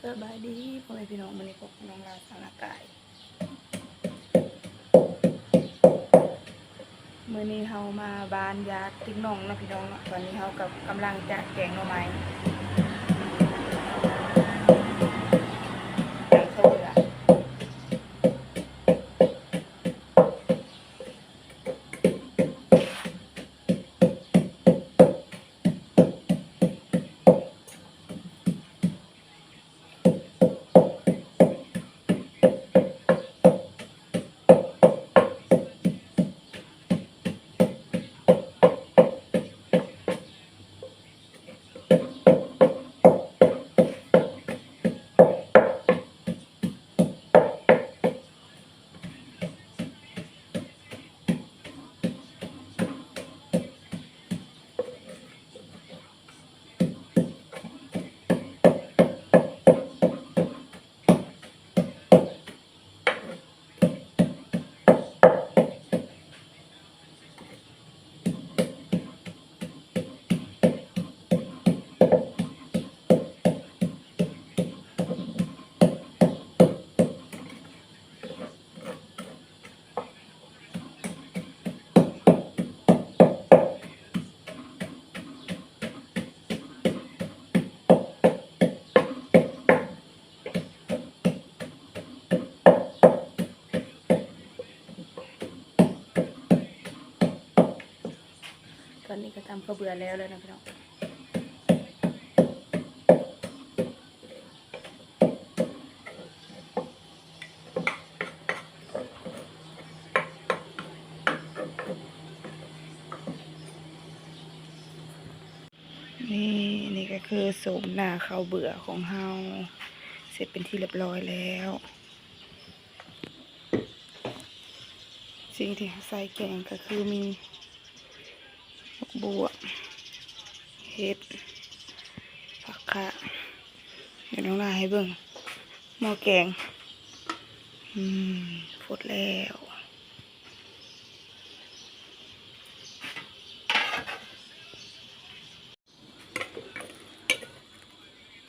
ສະບາຍດີພໍ່ແມ່ພີ່ນ້ອງ ມື້ນີ້ພົບກັບນ້ອງລາວສາວນາກາຍ. ມື້ນີ້ເຮົາມາບ້ານຍາດຕິກນ້ອງເນາະພີ່ນ້ອງເນາະ. ຕອນນີ້ເຮົາກໍກຳລັງຈະແກງໜໍ່ໄມ້ ແກງເຂົ້າເບືອ. ຕອນນີ້ກໍຕຳເຂົ້າເບືອແລ້ວແລ້ວນະພີ່ນ້ອງ. ນີ້ ນີ້ກໍຄືໂສມໜ້າເຂົ້າເບືອຂອງເຮົາ ເສັດເປັນທີ່ລຽບຮ້ອຍແລ້ວ. ສິ່ງທີ່ເຮົາໃສ່ແກງກໍຄືມີ ຜັກບົວ ເຫັດ ຜັກຂະ. ດຽວນ້ອງລາໃຫ້ເບິ່ງໝໍ້ແກງ ອືມ ຟົດແລ້ວ.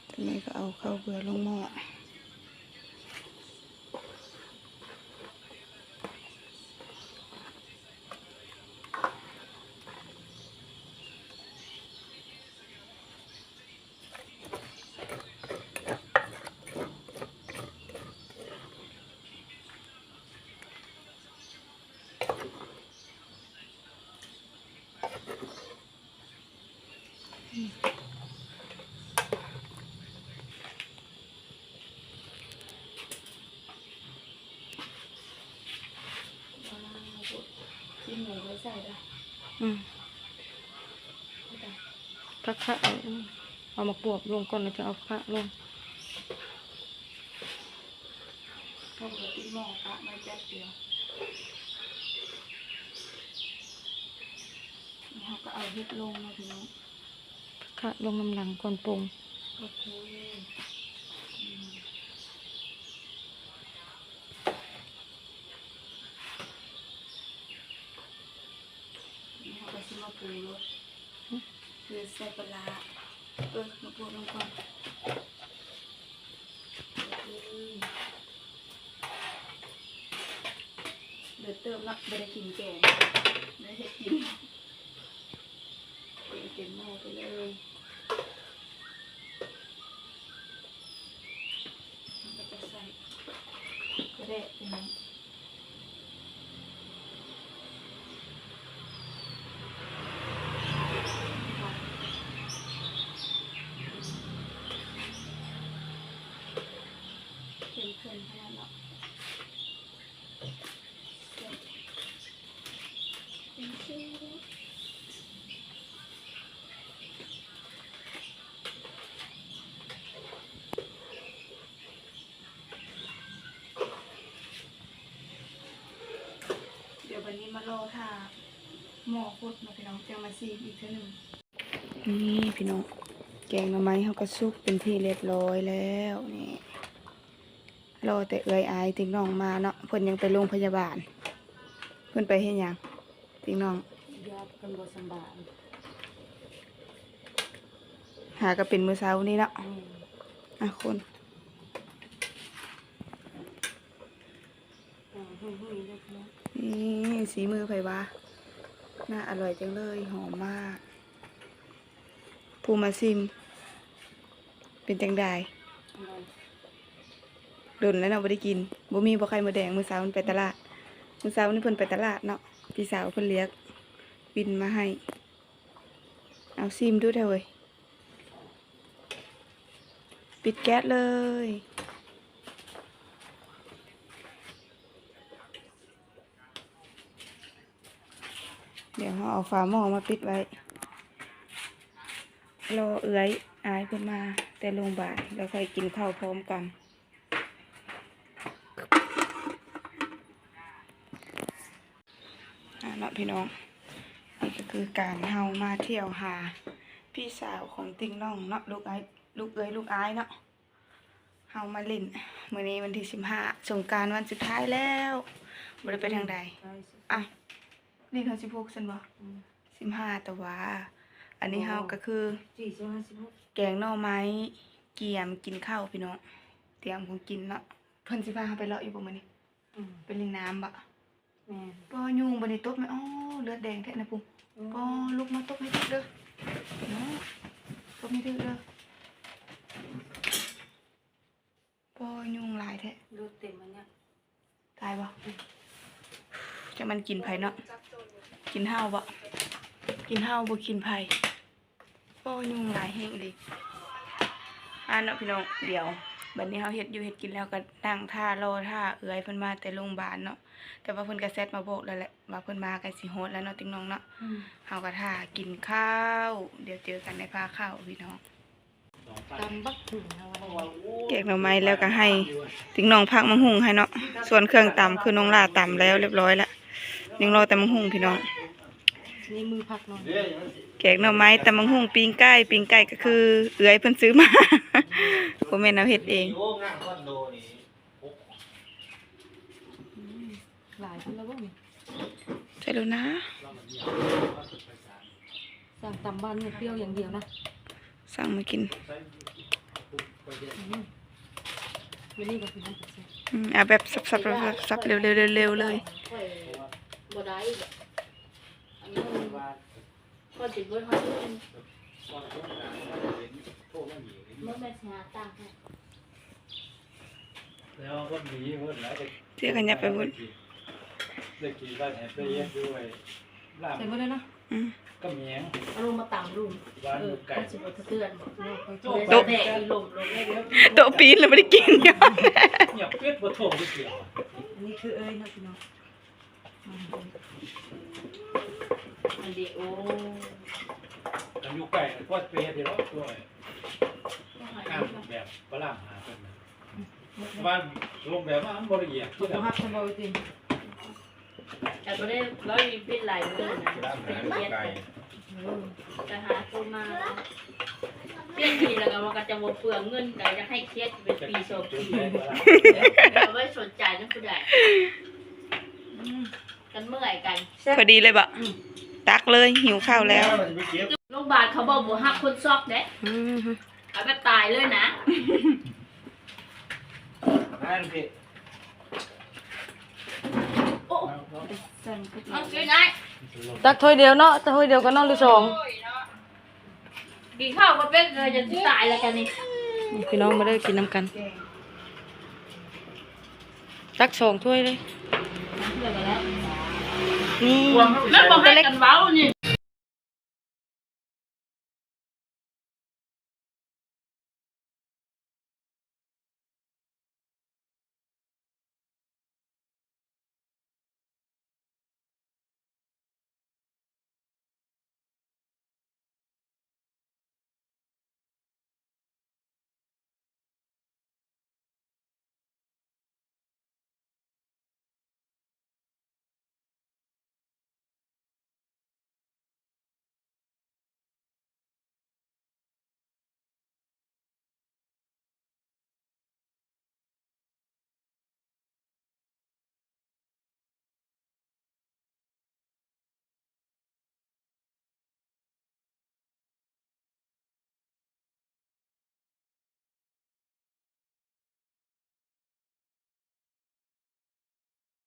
ຕອນນີ້ກໍເອົາເຂົ້າເບືອລົງໝໍ້. ອືມ ຄັກໆ ເອົາໝາກບວບລົງກ່ອນ ແລ້ວຈຶ່ງເອົາຜັກຂະລົງ. ເຮົາກໍຕິດໝໍ້ປະໄວ້ແປັບດຽວ ແລ້ວເຮົາກໍເອົາເຫັດລົງເນາະພີ່ນ້ອງ ຂະລົງນຳຫຼັງກ່ອນປຸງ. ໂອເຄ ອືມ ນີ້ເຮົາກໍຊິມາປຸງລົດ ຄືໃສ່ປາຮ້າ ເອີ ມາປົດລົງກ່ອນ. ເດີເຕີມເນາະ ບໍ່ໄດ້ກິນແກງ ໄດ້ເຮັດກິນ ເຕັມໝໍ້ໄປເລີຍ. ແລ້ວກໍໃສ່ປາແດກ ພີ່ນ້ອງ. ເຂັ້ມຂຸ້ນຂະໜາດເນາະ. ດຽວບັດນີ້ມາລໍຖ້າໝໍ້ຟົດເນາະພີ່ນ້ອງ ຈັ່ງມາຊີມອີກເທື່ອໜຶ່ງ. ນີ້ພີ່ນ້ອງ ແກງໜໍ່ໄມ້ເຮົາກໍສຸກເປັນທີ່ລຽບຮ້ອຍແລ້ວ. ນີ້ ລໍແຕ່ເອື້ອຍອ້າຍຕິກນ້ອງມາເນາະ ເພິ່ນຍັງໄປໂລງພະຍາບານ. ເພິ່ນໄປເຮັດຫຍັງຕິກນ້ອງ? ຍາດເພິ່ນບໍ່ສຳບາຍ ຫາກໍເປັນມື້ເຊົ້ານີ້ເນາະ. ແມ່ນ ອ່ະ ຄົນ ນີ້ສີມືໃຜວະ? ໜ້າອະລ່ອຍຈັງເລີຍ ຫອມມາກ. ຜູ້ມາຊິມ ເປັນຈັ່ງໃດ? ອະລ່ອຍ. ດົນແລ້ວເນາະ ບໍ່ໄດ້ກິນ. ບໍ່ມີບໍ່ໄຂ່ມົດແດງ? ມື້ເຊົ້ານີ້ໄປຕະຫຼາດ, ມື້ເຊົ້ານີ້ເພິ່ນໄປຕະຫຼາດເນາະ, ພີ່ສາວເພິ່ນລຽກວິນມາໃຫ້. ເອົາ ຊີມດູເດີ້ເວີຍ. ປິດແກັສເລີຍ. ດຽວເຮົາເອົາຝາໝໍ້ມາປິດໄວ້ ລໍເອື້ອຍອ້າຍເພິ່ນມາແຕ່ໂຮງບານ ແລ້ວຄ່ອຍກິນເຂົ້າພ້ອມກັນ. ອ່າ ເນາະພີ່ນ້ອງ, ນີ້ກໍຄືການເຮົາມາທ່ຽວຫາພີ່ສາວຂອງຕິ່ງນ້ອງເນາະ, ລູກອ້າຍ ລູກເອື້ອຍ ລູກອ້າຍເນາະ. ເຮົາມາຫຼິ້ນ ມື້ນີ້ວັນທີສິບຫ້າ ສົງການວັນສຸດທ້າຍແລ້ວ ບໍ່ໄດ້ໄປທາງໃດ. ອ່ະ ຫຼິ້ນຮອດສິບຫົກຊັ້ນບໍ່? ອືມ ສິບຫ້າ ແຕ່ວ່າ ອັນນີ້ເຮົາກໍຄື ແກງໜໍ່ໄມ້ ກຽມກິນເຂົ້າພີ່ນ້ອງ, ຕຽມຂອງກິນເນາະ. ເພິ່ນຊິພາເຮົາໄປເລາະຢູ່ບໍ່ມື້ນີ້? ອືມ ໄປຫຼິ້ນນ້ຳບໍ່? ແມ່ນ. ປໍ ຍຸງ ບັດນີ້ຕົບແມ່ນ. ອໍ ເລືອດແດງແທ້ນະພຸ້ນ. ອໍ ປໍ ລຸກມາຕົບໃຫ້ຖືກເດີ້ເນາະ, ຕົບໃຫ້ຖືກເດີ້. ປໍ ຍຸງຫຼາຍແທ້. ເລືອດເຕັມອັນເນີ້ຍ. ຕາຍບໍ່? ອືມ ຈັກມັນກິນໃຜເນາະ, ກິນເຮົາບໍ່? ກິນເຮົາບໍ່ກິນໃຜ. ໂອ້ ຍຸງຫຼາຍແຮງອີ່ຫຼີ. ອ່າ ເນາະພີ່ນ້ອງ, ດຽວບັດນີ້ເຮົາເຮັດຢູ່ເຮັດກິນແລ້ວ ກໍນັ່ງຖ້າ ລໍຖ້າເອື້ອຍເພິ່ນມາແຕ່ໂຮງບານເນາະ, ແຕ່ວ່າເພິ່ນກໍແຊັດມາບອກແລ້ວແຫຼະ ວ່າເພິ່ນມາໃກ້ຊິຮອດແລ້ວເນາະ ຕິ່ງນ້ອງເນາະ. ອືມ ເຮົາກໍຖ້າກິນເຂົ້າ, ດຽວເຈີກັນໃນພາເຂົ້າພີ່ນ້ອງ. ຕຳບັກຫຸ່ງເຮົາ ແກງໜໍ່ໄມ້ແລ້ວກໍໃຫ້ຕິ່ງນ້ອງພັກໝາກຫຸ່ງໃຫ້ເນາະ, ສ່ວນເຄື່ອງຕຳຄືນ້ອງຫຼ້າຕຳແລ້ວຮຽບຮ້ອຍລະ, ຍັງລໍແຕ່ໝາກຫຸ່ງພີ່ນ້ອງ. ນີ້ມືພັກໜໍ່ ແກງໜໍ່ໄມ້ ຕຳບັກຫຸ່ງ ປີ້ງໄກ່. ປີ້ງໄກ່ກໍຄືເອື້ອຍເພິ່ນຊື້ມາ, ບໍ່ແມ່ນເຮົາເຮັດເອງ. ອືມ ຫຼາຍຂຶ້ນແລ້ວບໍ່ນີ້? ໃສ່ໂລດນາ. ສັ່ງຕຳບ້ານນີ້ປຽວຢ່າງດຽວນະ, ສັ່ງມາກິນ. ອືມ ມື້ນີ້ກໍຄືນັ້ນກໍແຊບ. ອືມ ເອົາແບບສັບໆໆໆ ເລັວໆໆໆ ເລີຍ. ຂ້ອຍບໍ່ໄດ້ ອັນນັ້ນ ຂ້ອຍຊິເບິດຮອດມື້ ເມື່ອແມ່ຊິຫາຕ່າງໃຫ້. ແລ້ວຄົນດີເພິ່ນຫຼາຍ ເທື່ອກໍຫຍັບໄປພຸ້ນ. ໄດ້ກິນ ໄດ້ກິນໄປເຮັດຢູ່ໄອ້ລາມ ໃສ່ໝົດເລີຍເນາະ. ອືມ ກໍມີຫຍັງ ເອົາລົງມາຕຳດູ ຫວານ ເອີ ໄກ່ ມັນຊິບໍ່ສະເທືອນບໍ່ເນາະ. ໂຕະ ແຕະອີ່ລົມລົງໄດ້ເດີ ໂຕະປີນແລ້ວບໍ່ໄດ້ກິນ. ຫຍັບເປັດບໍ່ທ້ອງໄດ້ກ່ຽວ. ອັນນີ້ຄືເອີຍເນາະພີ່ນ້ອງ. ອັນດີໂອ ຄັນຢູ່ໃກ້ກໍພໍໄປເຮັດຢູ່ດອກ ຊ່ວຍ ແບບຝຣັ່ງຫາເພິ່ນນະ. ວ່າລົງແບບວ່າມັນບໍ່ລະອຽດຄືກັນ ຮັບສະເບົາຈິງ. ແຕ່ບໍ່ໄດ້ເວົ້າອີ່ເປັນຫຼາຍມື້ນະ ໄປເຮັດ ເອີ ໄປຫາໂທມາ ປ່ຽນປີແລ້ວກໍວ່າກໍຈະບໍ່ເປືອງເງິນ ກໍຢາກໃຫ້ເຄຍເປັນປີສອງປີ ບໍ່ໄດ້ສົນໃຈນຳຜູ້ໃດ. ອືມ ກັນເມື່ອຍກັນ ພໍດີເລີຍບໍ? ອືມ ຕັກເລີຍ ຫິວເຂົ້າແລ້ວ. ໂຮງບານເຂົາບອກບໍ່ຮັບຄົນຊອກເດ້. ອືມ ເອົາແບບຕາຍເລີຍນະ. ໂອ້ ເອົາກິນໄດ້ ຕັກຖ້ວຍດຽວເນາະ, ຖ້ວຍດຽວກໍນອນ ຫຼືສອງ. ໂອ້ຍເນາະ ກິນເຂົ້າບໍ່ເປັນເລີຍ ຈະຕາຍແລ້ວກັນນີ້. ນີ້ພີ່ນ້ອງມາເດີ ກິນນຳກັນ. ຕັກສອງຖ້ວຍເລີຍ. ນີ້ ມັນບໍ່ໃຫ້ກັນເວົ້ານີ້.